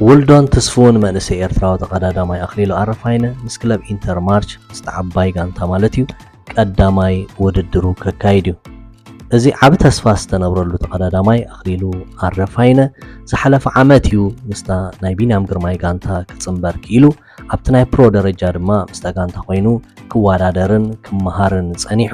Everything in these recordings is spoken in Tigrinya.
ውልዶን ትስፉውን መንእሰይ ኤርትራዊ ተቐዳዳማይ ኣኽሊሉ ኣረፋይነ ምስ ክለብ ኢንተርማርች፣ ምስቲ ዓባይ ጋንታ ማለት እዩ፣ ቀዳማይ ውድድሩ ከካይድ እዩ። እዚ ዓቢ ተስፋ ዝተነብረሉ ተቐዳዳማይ ኣኽሊሉ ኣረፋይነ ዝሓለፈ ዓመት እዩ ምስታ ናይ ቢንያም ግርማይ ጋንታ ክጽንበር ክኢሉ፣ ኣብቲ ናይ ፕሮ ደረጃ ድማ ምስታ ጋንታ ኮይኑ ክወዳደርን ክመሃርን ጸኒሑ።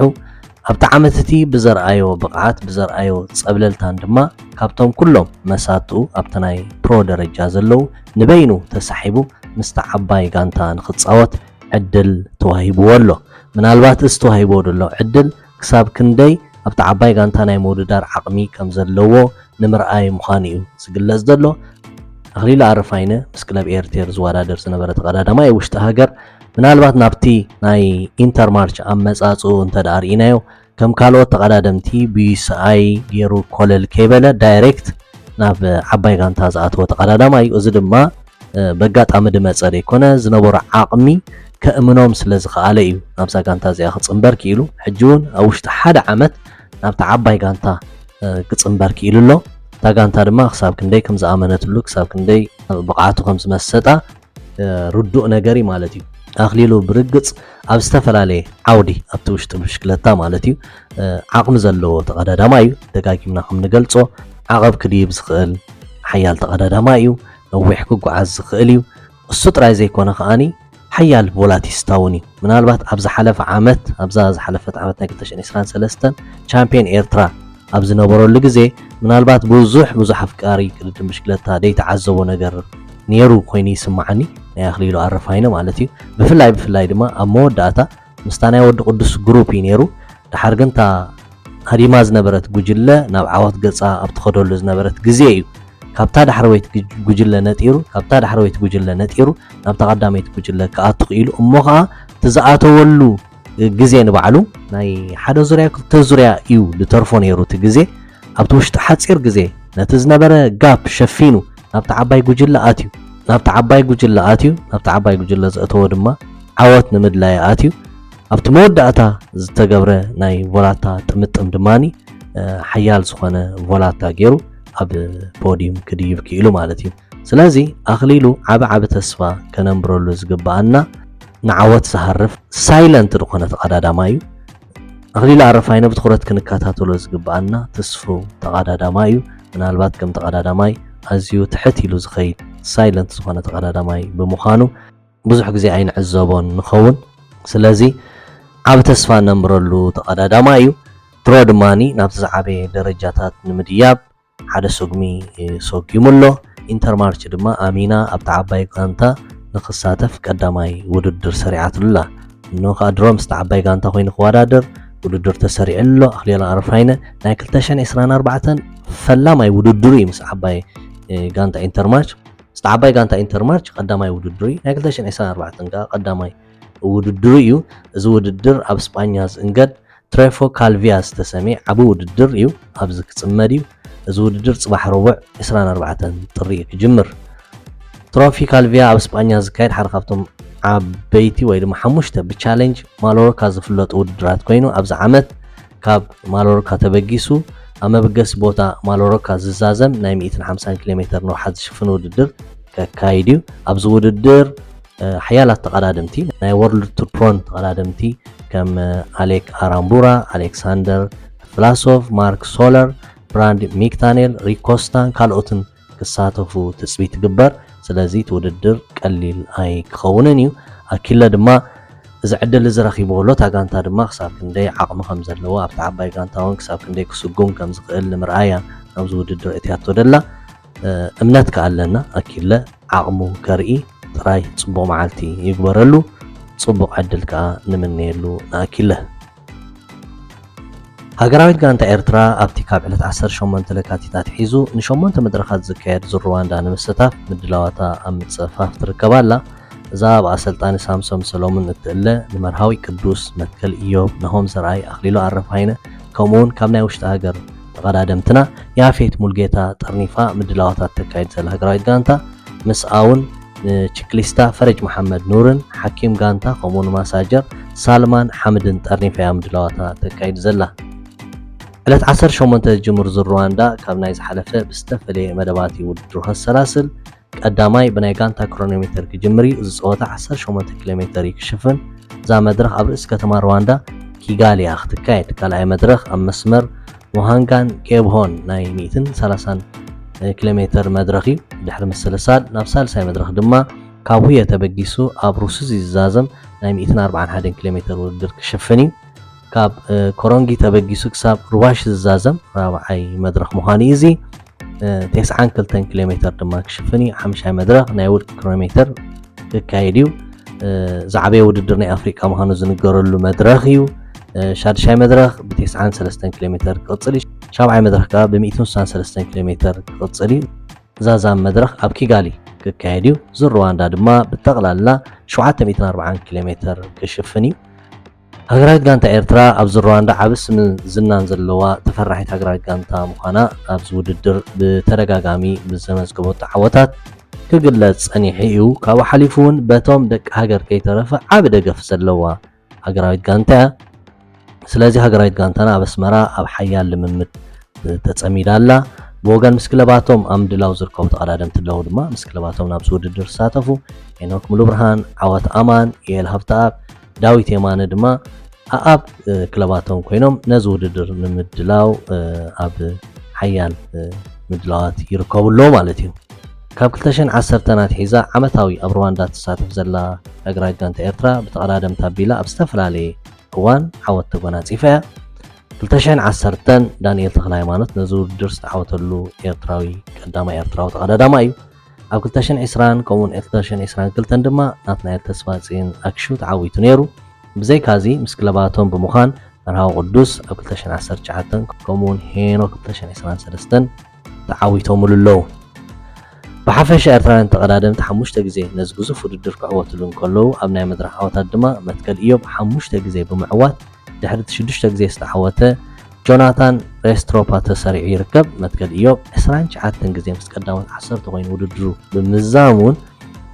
ኣብቲ ዓመት እቲ ብዘርኣዮ ብቕዓት፣ ብዘርኣዮ ጸብለልታን ድማ ካብቶም ኩሎም መሳትኡ ኣብቲ ናይ ፕሮ ደረጃ ዘለዉ ንበይኑ ተሳሒቡ ምስታ ዓባይ ጋንታ ንኽጻወት ዕድል ተዋሂብዎ ኣሎ። ምናልባት እዚ ተዋሂብዎ ዘሎ ዕድል ክሳብ ክንደይ ኣብቲ ዓባይ ጋንታ ናይ ምውድዳር ዓቕሚ ከም ዘለዎ ንምርኣይ ምዃኑ እዩ ዝግለጽ ዘሎ። ኣኽሊሉ ኣረፋይነ ምስ ክለብ ኤርቴር ዝወዳደር ዝነበረ ተቐዳዳማይ ውሽጢ ሃገር፣ ምናልባት ናብቲ ናይ ኢንተርማርች ኣመጻጽኡ እንተ ደኣ ርኢናዮ፣ ከም ካልኦት ተቐዳደምቲ ብዩኤስኣይ ገይሩ ኮለል ከይበለ ዳይሬክት ናብ ዓባይ ጋንታ ዝኣተወ ተቐዳዳማይ እዩ። እዚ ድማ፣ እ፣ በጋጣሚ ድመጸ ዘይኮነ፣ ዝነበሮ ዓቕሚ ከእምኖም ስለ ዝኸኣለ እዩ ናብዛ ጋንታ እዚኣ ክጽንበር ክኢሉ። ሕጂ እውን ኣብ ውሽጢ ሓደ ዓመት ናብታ ዓባይ ጋንታ፣ እ፣ ክጽንበር ክኢሉ ኣሎ። እታ ጋንታ ድማ ክሳብ ክንደይ ከም ዝኣመነትሉ፣ ክሳብ ክንደይ ብቕዓቱ ከም ዝመሰጣ፣ እ፣ ርዱእ ነገር እዩ ማለት እዩ። ኣኽሊሉ ብርግጽ ኣብ ዝተፈላለየ ዓውዲ ኣብቲ ውሽጢ ብሽክለታ ማለት እዩ፣ እ፣ ዓቕሚ ዘለዎ ተቐዳዳማይ እዩ። ደጋጊምና ከም ንገልጾ ዓቐብ ክድይብ ዝኽእል ሓያል ተቐዳዳማይ እዩ። ነዊሕ ክጓዓዝ ዝኽእል እዩ። እሱ ጥራይ ዘይኮነ ከኣኒ ሓያል ቮላቲስታ እውን እዩ። ምናልባት ኣብ ዝሓለፈ ዓመት፣ ኣብዛ ዝሓለፈት ዓመት ናይ ክልተ ሽሕን ዕስራን ሰለስተን ቻምፒየን ኤርትራ ኣብ ዝነበረሉ ግዜ፣ ምናልባት ብዙሕ ብዙሕ ኣፍቃሪ ቅድድም ብሽክለታ ዘይተዓዘቦ ነገር ነይሩ ኮይኑ ይስምዓኒ፣ ናይ ኣኽሊሉ ኣረፋይነ ማለት እዩ። ብፍላይ ብፍላይ ድማ ኣብ መወዳእታ ምስታ ናይ ወዲ ቅዱስ ግሩፕ እዩ ነይሩ። ደሓር ግን እታ ሃዲማ ዝነበረት ጉጅለ ናብ ዓወት ገጻ ኣብ ትኸደሉ ዝነበረት ግዜ እዩ ካብታ ዳሕረወይቲ ጉጅ-፣ ጉጅለ ነጢሩ፣ ካብታ ዳሕረወይቲ ጉጅለ ነጢሩ ናብታ ቀዳመይቲ ጉጅለ ክኣቱ ክኢሉ። እሞ ኸኣ እቲ ዝኣተወሉ ግዜ ንባዕሉ ናይ ሓደ ዙርያ፣ ክልተ ዙርያ እዩ ዝተርፎ ነይሩ። እቲ ግዜ ኣብቲ ውሽጢ ሓጺር ግዜ ነቲ ዝነበረ ጋፕ ሸፊኑ ናብታ ዓባይ ጉጅለ ኣትዩ። ናብታ ዓባይ ጉጅለ ኣትዩ፣ ናብታ ዓባይ ጉጅለ ዘእተዎ ድማ ዓወት ንምድላይ ኣትዩ። ኣብቲ መወዳእታ ዝተገብረ ናይ ቮላታ ጥምጥም ድማኒ፣ እ፣ ሓያል ዝኾነ ቮላታ ገይሩ ኣብ ፖዲዩም ክድይብ ክኢሉ ማለት እዩ። ስለዚ ኣኽሊሉ ዓቢ ዓቢ ተስፋ ከነንብረሉ ዝግብኣና ንዓወት ዝሃርፍ ሳይለንት ዝኾነ ተቐዳዳማይ እዩ። ኣኽሊሉ ኣረፋይነ ብትኹረት ክንከታተሎ ዝግብኣና ትስፉው ተቐዳዳማይ እዩ። ምናልባት ከም ተቐዳዳማይ ኣዝዩ ትሕት ኢሉ ዝኸይድ ሳይለንት ዝኾነ ተቐዳዳማይ ብምዃኑ ብዙሕ ግዜ ኣይንዕዘቦን ንኸውን። ስለዚ ዓቢ ተስፋ ነንብረሉ ተቐዳዳማይ እዩ። ድሮ ድማኒ ናብቲ ዝዓበየ ደረጃታት ንምድያብ ሓደ ሰጉሚ፣ እ፣ ሰጒሙ ኣሎ። ኢንተርማርች ድማ ኣሚና ኣብታ ዓባይ ጋንታ ንኽሳተፍ ቀዳማይ ውድድር ሰሪዓትሉ ኣላ። እነሆ ከኣ ድሮ ምስታ ዓባይ ጋንታ ኮይኑ ክወዳደር ውድድር ተሰሪዑ ኣሎ። ኣኽሊሉ ኣረፋይነ ናይ ክልተ ሽሕን ዕስራን ኣርባዕተን ፈላማይ ውድድሩ እዩ ምስ ዓባይ፣ እ፣ ጋንታ ኢንተርማርች። ምስታ ዓባይ ጋንታ ኢንተርማርች ቀዳማይ ውድድሩ እዩ። ናይ ክልተ ሽሕን ዕስራን ኣርባዕተን ከኣ ቀዳማይ ውድድሩ እዩ። እዚ ውድድር ኣብ ስጳኛ ዝእንገድ ትሬፎ ካልቪያ ዝተሰምየ ዓቢ ውድድር እዩ። ኣብዚ ክጽመድ እዩ። እዚ ውድድር ጽባሕ ረቡዕ ዕስራን ኣርባዕተን ጥሪ እዩ ክጅምር። ትሮፊ ካልቪያ ኣብ ስጳኛ ዝካየድ ሓደ ካብቶም ዓበይቲ ወይ ድማ ሓሙሽተ ብቻሌንጅ ማሎሮካ ዝፍለጡ ውድድራት ኮይኑ፣ ኣብዚ ዓመት ካብ ማሎሮካ ተበጊሱ ኣብ መበገሲ ቦታ ማሎሮካ ዝዛዘም ናይ ሚእትን ሓምሳን ኪሎ ሜተር ንውሓት ዝሽፍን ውድድር ከካይድ እዩ። ኣብዚ ውድድር፣ እ፣ ሓያላት ተቐዳደምቲ፣ ናይ ወርልድ ቱር ፕሮን ተቐዳደምቲ ከም፣ እ፣ ኣሌክ ኣራምቡራ፣ ኣሌክሳንደር ፍላሶቭ፣ ማርክ ሶለር፣ ብራንድ ሚክታኔል፣ ሪክ ኮስታን ካልኦትን ክሳተፉ ትጽቢት ትግበር። ስለዚ እቲ ውድድር ቀሊል ኣይክኸውንን እዩ። ኣኪለ ድማ እዚ ዕድል እዚ ረኺብዎ ኣሎ። እታ ጋንታ ድማ ክሳብ ክንደይ ዓቕሚ ከም ዘለዎ፣ ኣብታ ዓባይ ጋንታ እውን ክሳብ ክንደይ ክስጉም ከም ዝኽእል ንምርኣያ ናብዚ ውድድር እትያቶ ደላ። እ፣ እምነት ከኣ ኣለና። ኣኪለ ዓቕሙ ከርኢ ጥራይ ጽቡቕ መዓልቲ ይግበረሉ። ጽቡቕ ዕድል ከኣ ንምነየሉ ንኣኪለ። ሃገራዊት ጋንታ ኤርትራ ኣብቲ ካብ ዕለት ዓሰርተ ሸሞንተ ለካቲት ኣትሒዙ ንሸሞንተ መድረኻት ዝካየድ ዙር ሩዋንዳ ንምስታፍ ምድላዋታ ኣብ ምጽፋፍ ትርከብ ኣላ። እዛ ብኣሰልጣኒ ሳምሶም ሰሎሙን እትእለ ንመርሃዊ ቅዱስ፣ መትከል ኢዮብ፣ ናሆም ዘርኣይ፣ ኣኽሊሉ ኣረፋይነ፣ ከምኡውን ካብ ናይ ውሽጢ ሃገር ተቐዳደምትና ያፌት ሙልጌታ ጠርኒፋ ምድላዋታ ተካይድ ዘላ ሃገራዊት ጋንታ፣ ምስኣ እውን ንቺክሊስታ ፈረጅ መሓመድ ኑርን ሓኪም ጋንታ ከምኡ ንማሳጀር ሳልማን ሓምድን ጠርኒፋ እያ ምድላዋታ ተካይድ ዘላ። ዕለት ዓሰርተ ሸሞንተ ዝጅምር ዙር ሩዋንዳ ካብ ናይ ዝሓለፈ ብዝተፈለየ መደባት እዩ ውድድሩ ከሰላስል። ቀዳማይ ብናይ ጋንታ ክሮኖሜተር ክጅምር እዩ። እዚ ጸወታ ዓሰርተ ሸሞንተ ኪሎ ሜተር እዩ ክሽፍን። እዛ መድረኽ ኣብ ርእሲ ከተማ ሩዋንዳ ኪጋሊ እያ ክትካየድ። ካልኣይ መድረኽ ኣብ መስመር ሞሃንጋን ጌብሆን ናይ ሚእትን ሰላሳን ኪሎ ሜተር መድረኽ እዩ። ድሕሪ ምስልሳል ናብ ሳልሳይ መድረኽ ድማ ካብ ሁየ ተበጊሱ ኣብ ሩሱዚ ዝዛዘም ናይ ሚእትን ኣርባዓን ሓደን ኪሎ ሜተር ውድድር ክሽፍን እዩ። ካብ ኮሮንጊ ተበጊሱ ክሳብ ሩባሽ ዝዛዘም ራብዓይ መድረኽ ምዃኑ እዩ። እዚ ተስዓን ክልተን ኪሎ ሜተር ድማ ክሽፍን እዩ። ሓምሻይ መድረኽ ናይ ውድቂ ኪሎ ሜተር ክካየድ እዩ። ዝዓበየ ውድድር ናይ ኣፍሪቃ ምዃኑ ዝንገረሉ መድረኽ እዩ። ሻድሻይ መድረኽ ብተስዓን ሰለስተን ኪሎ ሜተር ክቕጽል እዩ። ሻብዓይ መድረኽ ከዓ ብሚእትን ስሳን ሰለስተን ኪሎ ሜተር ክቕጽል እዩ። ዛዛም መድረኽ ኣብ ኪጋሊ ክካየድ እዩ። ዙር ሩዋንዳ ድማ ብጠቕላላ ሸውዓተ ሚእትን ኣርባዓን ኪሎ ሜተር ክሽፍን እዩ። ሃገራዊት ጋንታ ኤርትራ ኣብ ዙር ሩዋንዳ ዓቢ ስምን ዝናን ዘለዋ ተፈራሒት ሃገራዊት ጋንታ ምዃና ኣብዚ ውድድር ብተደጋጋሚ ብዘመዝገበቶ ዓወታት ክግለጽ ጸኒሑ እዩ። ካብኡ ሓሊፉ እውን በቶም ደቂ ሃገር ከይተረፈ ዓቢ ደገፍ ዘለዋ ሃገራዊት ጋንታ እያ። ስለዚ ሃገራዊት ጋንታና ኣብ ኣስመራ ኣብ ሓያል ልምምድ ተጸሚዳ ኣላ። ብወገን ምስ ክለባቶም ኣብ ምድላው ዝርከቡ ተቐዳደምቲ ኣለዉ ድማ ምስ ክለባቶም ናብዚ ውድድር ዝሳተፉ ሄኖክ ሙሉብርሃን፣ ዓወት ኣማን፣ ኢኤል ሃብተኣብ፣ ዳዊት የማነ ድማ ኣኣብ ክለባቶም ኮይኖም ነዚ ውድድር ንምድላው ኣብ ሓያል ምድላዋት ይርከቡ ኣለዉ ማለት እዩ። ካብ ክልተ ሽሕን ዓሰርተን ኣትሒዛ ዓመታዊ ኣብ ሩዋንዳ ትሳተፍ ዘላ ሃገራዊት ጋንታ ኤርትራ ብተቐዳደምቲ ኣቢላ ኣብ ዝተፈላለየ እዋን ዓወት ተጎናጺፋ እያ። ክልተ ሽሕን ዓሰርተን ዳንኤል ተኽለሃይማኖት ነዚ ውድድር ዝተዓወተሉ ኤርትራዊ ቀዳማይ ኤርትራዊ ተቐዳዳማይ እዩ። ኣብ ክልተ ሽሕን ዕስራን ከምኡውን ክልተ ሽሕን ዕስራን ክልተን ድማ ናትናኤል ተስፋጽዮን ኣክሹ ተዓዊቱ ነይሩ። ብዘይካዚ ምስ ክለባቶም ብምዃን መርሃዊ ቅዱስ ኣብ ክልተ ሽሕን ዓሰርተ ትሽዓተን ከምኡውን ሄኖክ ክልተ ሽሕን ዕስራን ሰለስተን ተዓዊቶምሉ ኣለዉ። ብሓፈሻ ኤርትራውያን ተቐዳደምቲ ሓሙሽተ ግዜ ነዚ ግዙፍ ውድድር ክዕወትሉ እንከለዉ ኣብ ናይ መድረኽ ዓወታት ድማ መትከል ኢዮብ ሓሙሽተ ግዜ ብምዕዋት ድሕሪ እቲ ሽዱሽተ ግዜ ዝተዓወተ ጆናታን ሬስትሮፓ ተሰሪዑ ይርከብ። መትከል ኢዮብ ዕስራን ትሽዓተን ግዜ ምስ ቀዳሞት ዓሰርተ ኮይኑ ውድድሩ ብምዛም እውን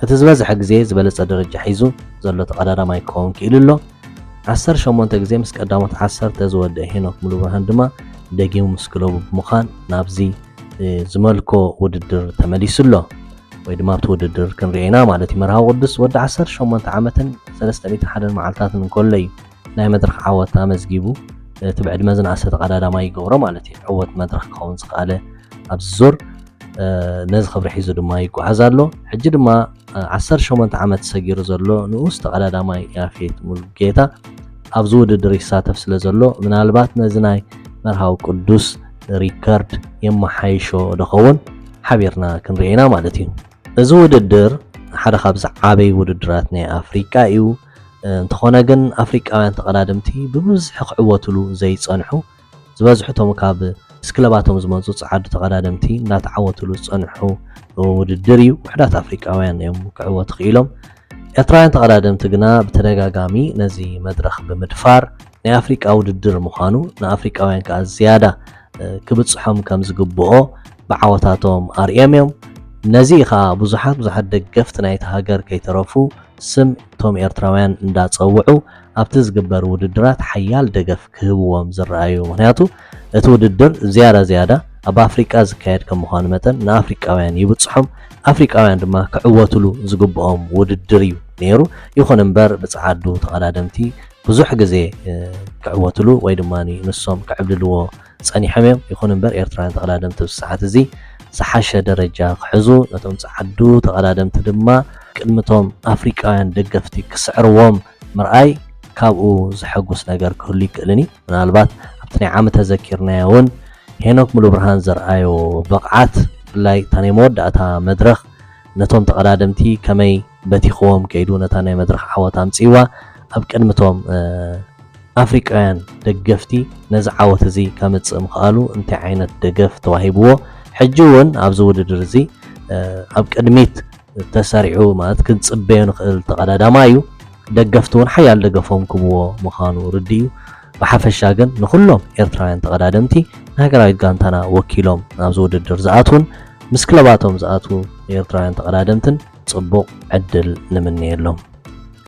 እቲ ዝበዝሐ ግዜ ዝበለጸ ደረጃ ሒዙ ዘሎ ተቐዳዳማይ ክኸውን ክኢሉ ኣሎ። ዓሰርተ ሸሞንተ ግዜ ምስ ቀዳሞት ዓሰርተ ዝወደአ ሄኖክ ሙሉብርሃን ድማ ደጊሙ ምስ ክለቡ ብምዃን ናብዚ ዝመልኮ ውድድር ተመሊሱ ኣሎ ወይ ድማ ኣብቲ ውድድር ክንሪኦ ኢና ማለት እዩ። መርሃዊ ቅዱስ ወዲ ዓሰርተ ሸሞንተ ዓመትን ሰለስተ ሚእትን ሓደን መዓልታትን እንከሎ እዩ ናይ መድረኽ ዓወት ኣመዝጊቡ እቲ ብዕድመ ዝነኣሰ ተቐዳዳማይ ይገብሮ ማለት እዩ። ዕወት መድረኽ ክኸውን ዝኸኣለ ኣብዚ ዙር ነዚ ክብሪ ሒዙ ድማ ይጓዓዝ ኣሎ። ሕጂ ድማ ዓሰርተ ሸሞንተ ዓመት ሰጊሩ ዘሎ ንኡስ ተቐዳዳማይ ያፌት ሙሉጌታ ኣብዚ ውድድር ይሳተፍ ስለ ዘሎ ምናልባት ነዚ ናይ መርሃዊ ቅዱስ ሪከርድ የመሓይሾ ዶ ኸውን ሓቢርና ክንርኢ ኢና ማለት እዩ። እዚ ውድድር ሓደ ካብ ዝዓበዩ ውድድራት ናይ ኣፍሪቃ እዩ። እንተኾነ ግን ኣፍሪቃውያን ተቐዳደምቲ ብብዝሒ ክዕወትሉ ዘይጸንሑ ዝበዝሑ እቶም ካብ ምስ ክለባቶም ዝመፁ ፀዓዱ ተቐዳደምቲ እንዳተዓወትሉ ዝፀንሑ ውድድር እዩ። ውሕዳት ኣፍሪቃውያን እዮም ክዕወቱ ክኢሎም። ኤርትራውያን ተቐዳደምቲ ግና ብተደጋጋሚ ነዚ መድረኽ ብምድፋር ናይ ኣፍሪቃ ውድድር ምዃኑ ንኣፍሪቃውያን ከዓ ዝያዳ ክብፅሖም ከም ዝግብኦ ብዓወታቶም ኣርእዮም እዮም። ነዚ ከዓ ብዙሓት ብዙሓት ደገፍቲ ናይቲ ሃገር ከይተረፉ ስም እቶም ኤርትራውያን እንዳፀውዑ ኣብቲ ዝግበር ውድድራት ሓያል ደገፍ ክህብዎም ዝረኣዩ። ምክንያቱ እቲ ውድድር ዝያዳ ዝያዳ ኣብ ኣፍሪቃ ዝካየድ ከም ምዃኑ መጠን ንኣፍሪቃውያን ይብፅሖም፣ ኣፍሪቃውያን ድማ ክዕወትሉ ዝግብኦም ውድድር እዩ ነይሩ። ይኹን እምበር ብፀዓዱ ተቐዳደምቲ ብዙሕ ግዜ ክዕወትሉ ወይ ድማ ንሶም ክዕብልልዎ ጸኒሖም እዮም። ይኹን እምበር ኤርትራውያን ተቐዳደምቲ ኣብዚ ሰዓት እዚ ዝሓሸ ደረጃ ክሕዙ ነቶም ጸዓዱ ተቐዳደምቲ ድማ ቅድምቶም ኣፍሪቃውያን ደገፍቲ ክስዕርዎም ምርኣይ ካብኡ ዘሐጉስ ነገር ክህሉ ይክእልን እዩ። ምናልባት ኣብቲ ናይ ዓሚ ተዘኪርናዮ እውን ሄኖክ ሙሉብርሃን ዘርኣዮ ብቕዓት ብፍላይ እታ ናይ መወዳእታ መድረኽ ነቶም ተቐዳደምቲ ከመይ በቲኽዎም ከይዱ ነታ ናይ መድረኽ ዓወት ኣምጺእዋ ኣብ ቅድምቶም ኣፍሪቃውያን ደገፍቲ ነዚ ዓወት እዚ ከምጽእ ምኽኣሉ እንታይ ዓይነት ደገፍ ተዋሂብዎ? ሕጂ እውን ኣብዚ ውድድር እዚ ኣብ ቅድሚት ተሰሪዑ ማለት ክንጽበዮ ንኽእል ተቐዳዳማይ እዩ። ደገፍቲ እውን ሓያል ደገፎም ክብዎ ምዃኑ ርዲ እዩ። ብሓፈሻ ግን ንኹሎም ኤርትራውያን ተቐዳደምቲ ንሃገራዊት ጋንታና ወኪሎም ናብዚ ውድድር ዝኣትውን ምስ ክለባቶም ዝኣትዉ ኤርትራውያን ተቐዳደምትን ጽቡቕ ዕድል ንምነየሎም።